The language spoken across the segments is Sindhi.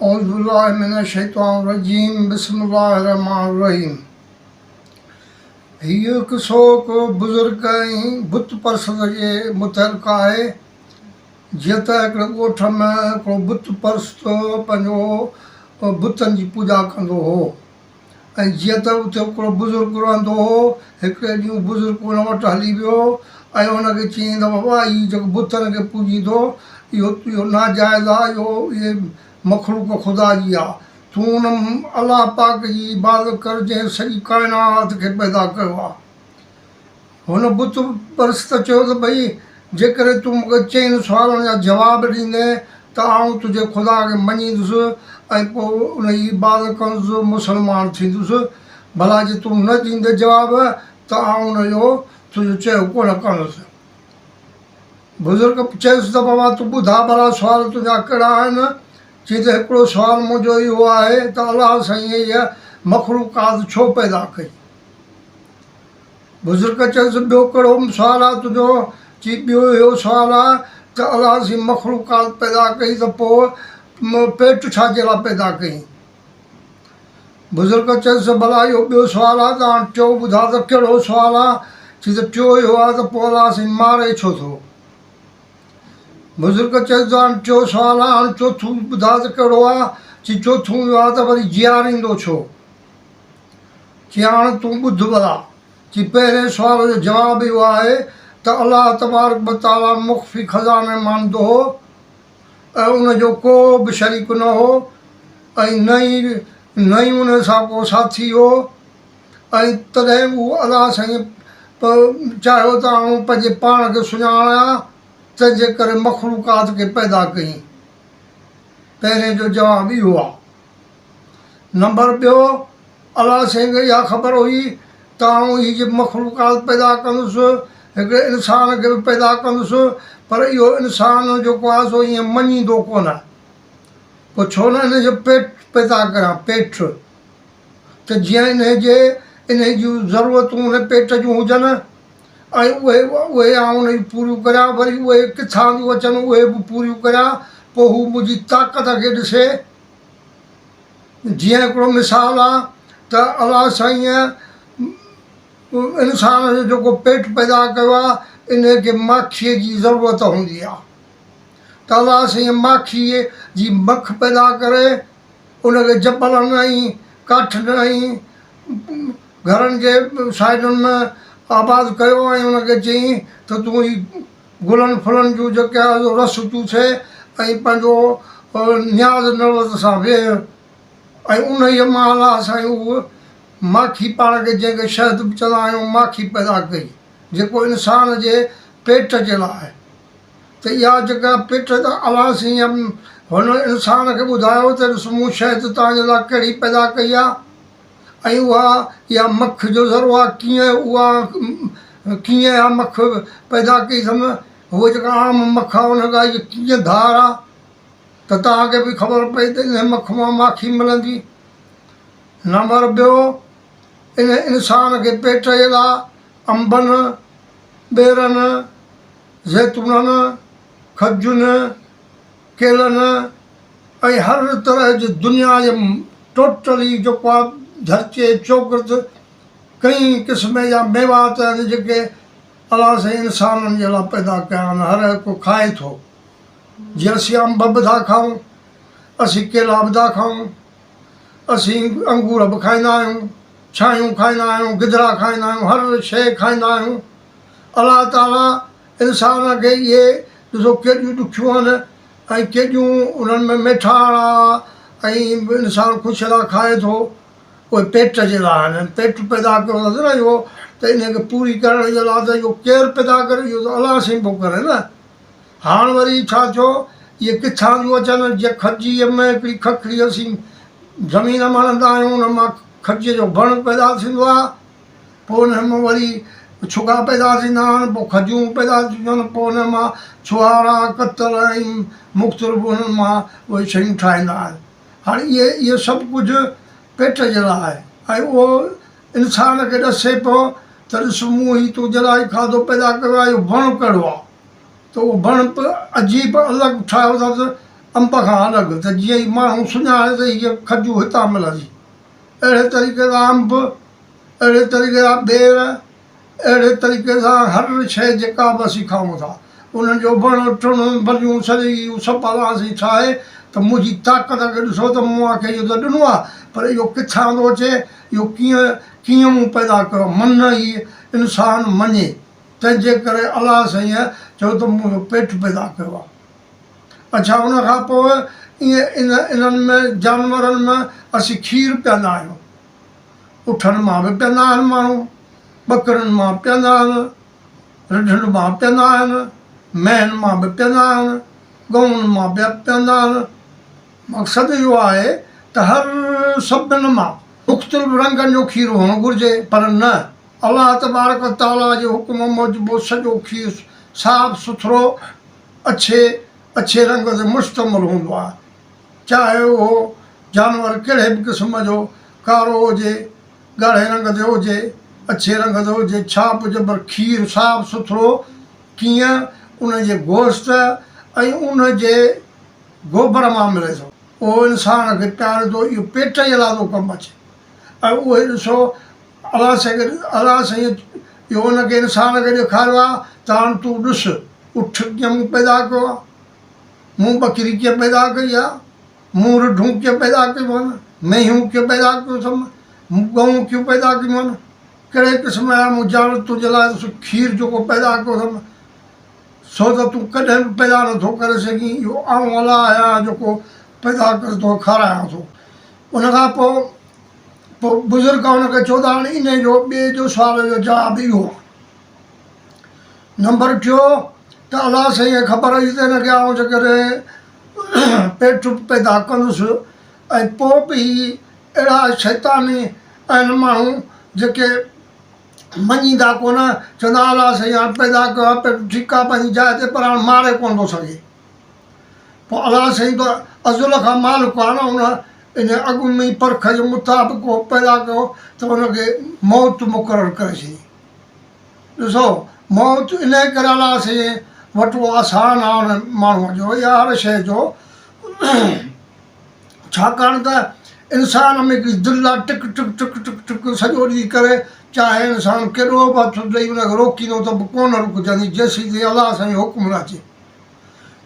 اعوذ بالله من الشيطان الرجيم بسم الله الرحمٰن الرحيم هيء قصو هڪ بزرگ ۽ بت پرست جي متعلق آهي. جيئن ته هڪڙي ڳوٺ ۾ هڪڙو بت پرست پنهنجو بتن جي پوڄا ڪندو هو ۽ جيئن ته اتي هڪڙو بزرگ رهندو هو، هڪڙي ڏينهن اهو بزرگ ان وٽ هلي ويو ۽ ان کي چيائين ته بابا هي جيڪو بتن کي پوڄين ٿو اهو اهو ناجائز آهي اهو اهي مخلوق خدا جي آهي تون ان الله پاڪ جي عبادت ڪر جنهن سڄي ڪائنات کي پيدا ڪيو آهي. هن بت پرست چيو ته ڀئي جيڪڏهن تون مون کي چئن سوالن جا جواب ڏيندين ته آئون تنهنجي خدا کي مڃيندس ۽ پوء ان جي عبادت ڪندس، مسلمان ٿيندس. ڀلا جي تون نه ڏيندين جواب ته آئون ان جو تنهنجو چيو ڪونه ڪندس. بزرگ چيس ته بابا تون ٻڌاء ڀلا سوال تنهنجا ڪهڙا آهن؟ چي ته هڪڙو سوال منهنجو اهو آهي ته الله سائين هيء مخلوقات ڇو پيدا ڪئي؟ بزرگ چيس، ٻيو ڪهڙو سوال آ تنهنجو؟ چي، ٻيو اهو سوال آ ته الله سائين مخلوقات پيدا ڪئي ته پوء پيٽ ڇا جي لاء پيدا ڪئي؟ بزرگ چيس، ڀلا اهو ٻيو سوال آ ته هاڻ ٽيون ٻڌاء ته ڪهڙو سوال آ؟ چي ته ٽيون اهو آ ته پوء الله سائين ماري ڇو ٿو؟ بزرگ چيس ته هاڻ ٽيون سوال آ، هاڻ چوٿون ٻڌاء ته ڪهڙو آ؟ چي، چوٿون اهو آ ته وري جياريندو ڇو؟ چي هاڻ تون ٻڌ ڀلا. چي پهرين سوال جو جواب اهو آهي ته الله تبارڪ و تعاليٰ مخفي خزاني مان هو ۽ ان جو ڪو به شريڪ نه هو ۽ نه ئي نه ئي ان سان ڪو ساٿي هو ۽ تڏهن هو الله سائين چاهيو ته آئون پنهنجي پاڻ کي سڃاڻايان تنهن جي ڪري مخلوقات کي پيدا ڪيائين. پهرين جو جواب اهو آهي. نمبر ٻيو، الله سائين کي اها خبر هئي ته آئون هي جي مخلوقات پيدا ڪندس، هڪڙي انسان کي به پيدا ڪندس، پر اهو انسان جيڪو آهي سو ائين مڃيندو ڪونه، پوء ڇو نه ان جو پيٽ پيدا ڪريان، پيٽ، ته جيئن انهي جي انهي جون ضرورتون ان پيٽ جون هجن ۽ اهي اهي آئون ان جون پوريون ڪريان، وري اهي ڪٿان ٿيون اچن اهي به پوريون ڪريان، پوء هو منهنجي طاقت کي ڏسي. جيئن هڪڙو مثال آ ته الله سائينء انسان جو جيڪو پيٽ پيدا ڪيو آ انهي کي ماکيء جي ضرورت هوندي آ ته الله سائينء ماکيء جي مک پيدا ڪري ان کي جبلن ۽ ڪاٺن ۽ گهرن جي سائيڊن ۾ آباد ڪيو ۽ ان کي چيائين ته تون هي گلن ڦلن جون جيڪي آهي سو رس چوسي ۽ پنهنجو نياز نوڙت سان ويهه ۽ انهيء مان الله سائين اهو ماکي پاڻ کي جنهن کي شهد به چوندا آهيون ماکي پيدا ڪئي جيڪو انسان جي پيٽ جي لاء آهي ته اها جيڪا پيٽ الله سائين هن انسان کي ٻڌايو ته ڏس مون شهد توهان جي لاء ڪهڙي پيدا ڪئي آهي ۽ اها اها مک جو ذرو آهي ڪيئن اها ڪيئن اها مک پيدا ڪئي اٿم هوء جيڪا عام مک آهي ان کان هيء ڪيئن ڌار آهي ته توهان کي به خبر پئي ته انهيء مک مان ماکي ملندي. نمبر ٻيو ان انسان کي پيٽ جي لاء انبن، ٻيرن، زيتونن، کجين، ڪيلن ۽ هر طرح جي دنيا جي ٽوٽلي جيڪو آهي ڌرتيء جي چوگرد ڪئين قسم جا ميوات آهن جيڪي الله سائين انسانن جي لاء پيدا ڪيا آهن هر هڪ کائي ٿو جيئن اسين انب به ٿا کائون اسين ڪيلا به ٿا کائون اسين انگور به کائيندا آهيون ڇانهيون کائيندا آهيون گدرا کائيندا آهيون هر شيء کائيندا آهيون الله تعاليٰ انسان کي اهي ڏسو ڪيڏيون ڏکيون آهن ۽ ڪيڏيون انهن ۾ ميٺاڻ آ ۽ انسان خوش لاء کائي ٿو اهي پيٽ جي لاء آهن پيٽ پيدا ڪيو اٿس نه اهو ته ان کي پوري ڪرڻ جي لاء ته اهو ڪير پيدا ڪري اهو ته الله سائين پيو ڪري نه هاڻ وري ڇا ٿيو اهي ڪٿان ٿيون اچن جي کجيء ۾ هڪڙي ککڙي اسين زمين ۾ هڻندا آهيون ان مان کجيء جو بڻ پيدا ٿيندو آهي پوء انهن مان وري ڇڳا پيدا ٿيندا آهن، پوء کجيون پيدا ٿينديون آهن، پوء انهن مان ڇهارا، ڪتل ۽ مختلف انهن مان اهي شيون ٺاهيندا آهن. هاڻي اهي اهو سڀ ڪجهه پيٽ جي لاء آهي ۽ اهو انسان کي ڏسي پيو ته ڏس مون هي تنهنجي لاء هي کاڌو پيدا ڪيو آهي، اهو بڻ ڪهڙو آهي؟ ته اهو بڻ به عجيب الڳ ٺاهيو اٿس. انب کان الڳ ته جيئن ئي ماڻهو سڃاڻي ته هيء کجو هتان ملندي. اهڙي طريقي سان انب، اهڙي طريقي سان ٻير، اهڙي طريقي سان هر شيء جيڪا به اسين کائون ٿا، انهن جو وڻ ٽڻ، ڀليون سڄي اهو سڀ الله سائين ٺاهي ته منهنجي طاقت کي ڏسو ته مون اوهان کي اهو ته ڏنو آهي پر اهو ڪٿان ٿو اچي، اهو ڪيئن ڪيئن مون پيدا ڪيو، من هي انسان مڃي، تنهن جي ڪري الله سائينء چيو ته مون اهو پيٽ پيدا ڪيو آهي. اڇا ان کان پوء ائين ان انهن ۾ جانورن ۾ اسين کير پيئندا آهيون. اٺن مان به پيئندا آهن ماڻهو، ٻڪرين مان پيئندا آهن، رڍن مان پيئندا آهن، مينهن مان به پيئندا آهن، ڳئون مان به پيئندا آهن. مقصد اهو آهي ته هر سڀن مان مختلف رنگن جو کير هئڻ گهرجي پر نه الله تبارڪ و تعاليٰ جي حڪم موجب سڄو کير صاف سٿرو اڇي اڇي رنگ تي مشتمل هوندو آهي، چاهي اهو جانور ڪهڙي به قسم جو ڪارو هجي، ڳاڙهي رنگ تي هجي، اڇي رنگ تي هجي، ڇا به هجي پر کير صاف سٿرو ڪيئن ان جي گوشت ۽ ان جي گوبر مان ملي ٿو. اهو انسان کي پياري ٿو، اهو پيٽ جي لاء ٿو ڪم اچي ۽ اهي ڏسو الله سائين کي الله سائين اهو ان کي انسان کي ڏيکاريو آهي ته هاڻ تون ڏس اٺ ڪيئن مون پيدا ڪيو آهي، مون ٻڪري ڪيئن پيدا ڪئي آهي، مون رڍون ڪيئن پيدا ڪيون آهن، مينهون ڪيئن پيدا ڪيون اٿم، مون ڳئون ڪيون پيدا ڪيون آهن، ڪهڙي قسم جا مون جانور تنهنجي لاء کير جيڪو پيدا ڪيو اٿم سو ته تون ڪڏهن به پيدا نٿو ڪري سگهين، اهو آئون الله آهيان جيڪو پيدا ڪري توکي کارايان ٿو. ان کان پوء پوء بزرگ ان کي چيو ته هاڻي انهيء جو ٻئي جو سوال جو جواب اهو آهي. نمبر ٽيو ته الله سائين کي خبر هئي ته هن کي آئون جيڪڏهن پيٽ پيدا ڪندس ۽ پوء به هي اهڙا شيطاني آهن ماڻهو جيڪي مڃيندا ڪونه، چوندا الله سائين هاڻ پيدا ڪيو آهي پيٽ ٺيڪ آهي پنهنجي جاء تي پر هاڻ ماري ڪونه ٿو سگهي. پوء الله سائين ته ازل کان مالڪ آهي نه ان ان اڳ ۾ ئي پرک جي مطابق اهو پيدا ڪيو ته ان کي موت مقرر ڪري ڇڏي. ڏسو موت انهيء ڪري الله سائين وٽ اهو آسان آهي ان ماڻهوء جو يا هر شيء جو ڇاڪاڻ ته انسان ۾ هڪڙي دل آهي ٽڪ ٽڪ ٽڪ ٽڪ ٽڪ سڄو ڏينهن ڪري چاهي انسان ڪيڏو به هٿ ڏئي ان کي روڪيندو ته به ڪونه رڪجندي جيسين تائين الله سائين جو حڪم نه اچي.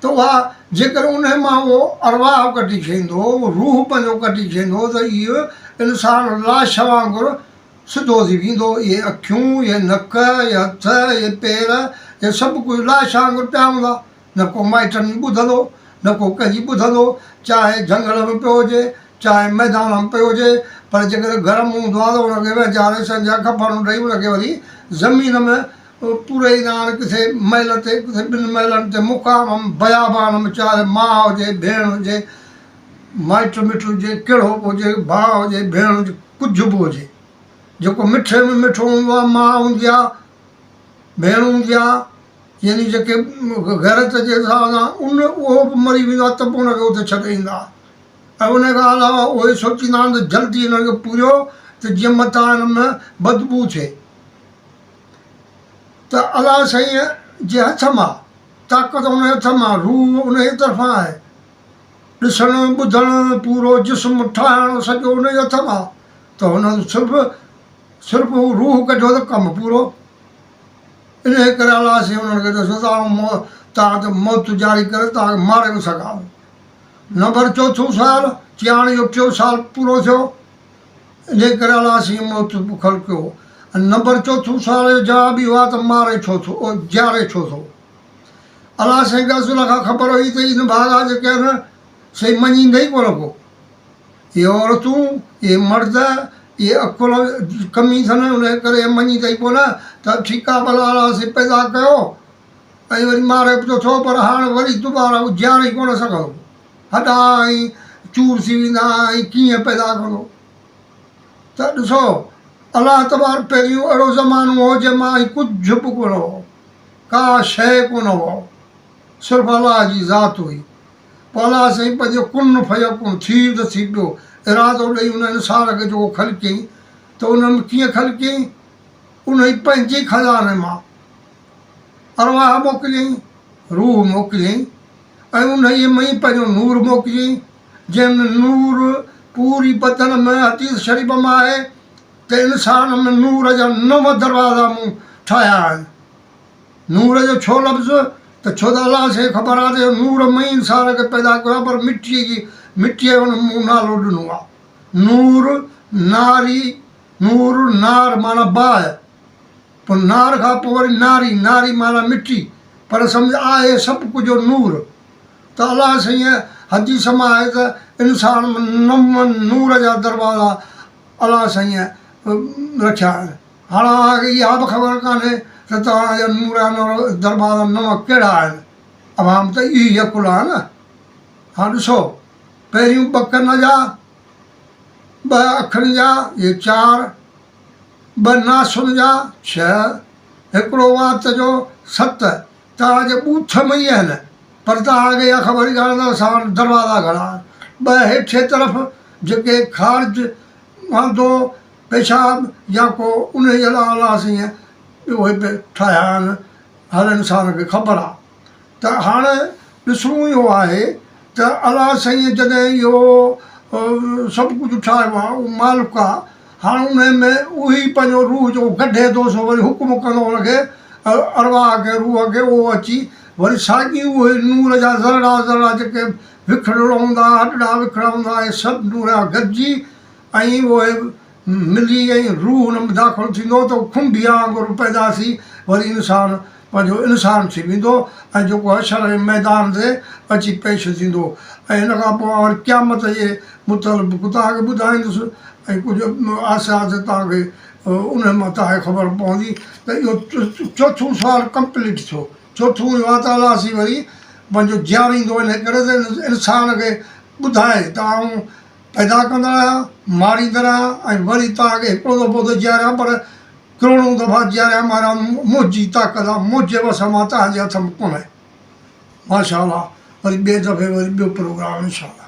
ته اها جيڪڏهن انهي مان اهو ارواح ڪڍي ڇڏيندو، اهو روح پنهنجو ڪڍي ڇڏيندو ته اهو انسان لاش وانگر سڌو ٿي ويندو. اهي اکيون، اهي نڪ، اهي هٿ، اهي پير، اهي سڀ ڪجهه لاش وانگر پيا هوندا. نه ڪو مائٽن جي ٻڌندو، نه ڪو ڪنهن جي ٻڌندو، چاهي جهنگل ۾ پيو هجي، چاهي ميدان ۾ پيو هجي، پر جيڪڏهن گهر ۾ هوندو آهي ته ان کي وهنجاري سنجها کفن ڏئي ان کي وري زمين ۾ پوري ايندا آهن ڪٿي ميل تي ڪٿي ٻن ميلن تي مقام بيابان ۾ چاهي ماء هجي ڀيڻ هجي مائٽ مٽ هجي ڪهڙو به هجي ڀاء هجي ڀيڻ هجي ڪجهه به هجي جيڪو مٺي ۾ مٺو هوندو آهي ماء هوندي آهي ڀيڻ هوندي آهي يعني جيڪي غيرت جي حساب سان ان اهو به مري ويندو آهي ته به ان کي اتي ڇڏي ايندا آهن ۽ ان کان علاوه اهي سوچيندا آهن ته جلدي هنن کي پوريو ته جيئن متان هن ۾ بدبوء ٿئي ته الله سائينء جي هٿ مان، طاقت ان جي هٿ مان، روح ان جي طرفان آهي. ڏسڻ، ٻڌڻ، پورو جسم ٺاهڻ سڄو ان جي هٿ مان ته هن صرف صرف هو روح ڪڍيو ته ڪم پورو. انهيء ڪري الله سائين انهن کي ڏسو ته آئون توهان تي موت جاري ڪري توهان کي ماري به سگهان ٿو. نمبر چوٿون سال، چياڻي جو ٽيون سال پورو ٿيو. انهيء ڪري الله سائين موت به خلقيو. ۽ نمبر چوٿون سوال جو جواب اهو آهي ته ماري ڇو ٿو، جياري ڇو ٿو؟ الله سائين کي ازل کان خبر هئي ته ان ڀاڳا جيڪي آهن سي مڃيندا ئي ڪونه ڪو. اهي عورتون، اهي مرد، اهي عقل جي ڪمي اٿن، انهيء ڪري اهي مڃيندا ئي ڪونه ته ٺيڪ آهي ڀلا الله سائين پيدا ڪيو ۽ وري ماري به ٿو پر هاڻ وري دوباره هو جياري ڪونه سگهندو. هڏا ۽ چور ٿي ويندا ۽ ڪيئن پيدا ڪندو ته ڏسو الله تبارڪ پهريون اهڙو زمانو هو جنهن مان هي ڪجهه به ڪونه هو ڪا شيء ڪونه هئا صرف الله جي ذات هئي پوء الله سائين پنهنجو ڪن فيڪون ٿي ته ٿي پيو ارادو ڏئي ان انسان کي جيڪو خلقيائين ته ان ۾ ڪيئن خلقيائين ان ئي پنهنجي خزاني مان ارواح موڪليائين روح موڪليائين. ۽ انهيء ۾ ئي پنهنجو نور موڪليائين، جنهن ۾ نور پوري بدن ۾ حديث شريف ۾ آهي ته انسان ۾ نور جا نو دروازا مون ٺاهيا آهن. نور جو ڇو لفظ ته ڇو ته الله سائين کي خبر آهي ته نور ۾ ئي انسان کي پيدا ڪيو آهي پر مٽيء جي مٽيء جو مون نالو ڏنو آهي. نور ناري نور نار معنيٰ باهه پوء نار کان پوء وري ناري، ناري معنيٰ مٽي، پر سمجهه آهي سڀ ڪجهه نور. ته الله سائينء حديث مان آهي ته انسان ۾ نون نور جا دروازا الله سائينء رکيا آهن. هاڻ اوهان کي اها به خبر ڪانهي ته توهان جا نور جا دروازا نون ڪهڙا آهن. اوهان ۾ ته اهي ئي عقل آهي نه. هاڻ ڏسو پهريون ٻه ڪن جا، ٻه اکين جا، اهي چار. ٻه ناسن جا، ڇهه، هڪڙو وات جو، ست، توهان جي ٻوٿ ۾ ئي آهن، پر توهان کي اها خبر ئي ڪانه ته اسان وٽ دروازا گهڻا آهن. ٻه هيٺين طرف جيڪي خارج واندو، پيشاب يا ڪو انهيء لاء الله سائينء اهي به ٺاهيا آهن، هر انسان کي خبر آهي ته هاڻ ڏسڻو اهو آهي ته الله سائينء جڏهن اهو سڀ ڪجهه ٺاهيو آهي، اهو مالڪ آهي، هاڻ انهيء ۾ اهو ئي پنهنجو روح جيڪو ڪڍي ٿو سو وري حڪم ڪندو ان کي ارواح کي، روح کي، اهو اچي وري ساڳي اهي نور جا ذرڙا ذرڙا جيڪي وکڙيل هوندا، هڏڙا وکڙيا هوندا، اهي سڀ نور جا گڏجي ۽ اهي ملي ۽ روح ان ۾ داخل ٿيندو ته کنڀيء وانگر پيدا ٿي وري انسان پنهنجو انسان ٿي ويندو ۽ جيڪو حشر جي ميدان تي اچي پيش ٿيندو ۽ ان کان پوء آئون وري قيامت جي متعلق به توهان کي ٻڌائيندس ۽ ڪجهه آهستي آهستي توهان کي انهي مان توهان کي خبر پوندي ته اهو چوٿون سوال ڪمپليٽ ٿيو. چوٿون اهو آهي ته الله سائين وري پنهنجو جياريندو انهي ڪري ته انسان کي ٻڌائي ته آئون پيدا ڪندڙ آهيان، ماريندڙ آهيان ۽ وري توهان کي هڪڙو دفعو ٿو جياريان پر ڪروڙون دفعا جياريان ماريان منهنجي طاقت آهي منهنجي وس مان توهان جي هٿ ۾ ڪونهي. ماشاء الله وري ٻئي دفعي وري ٻيو پروگرام انشاء الله.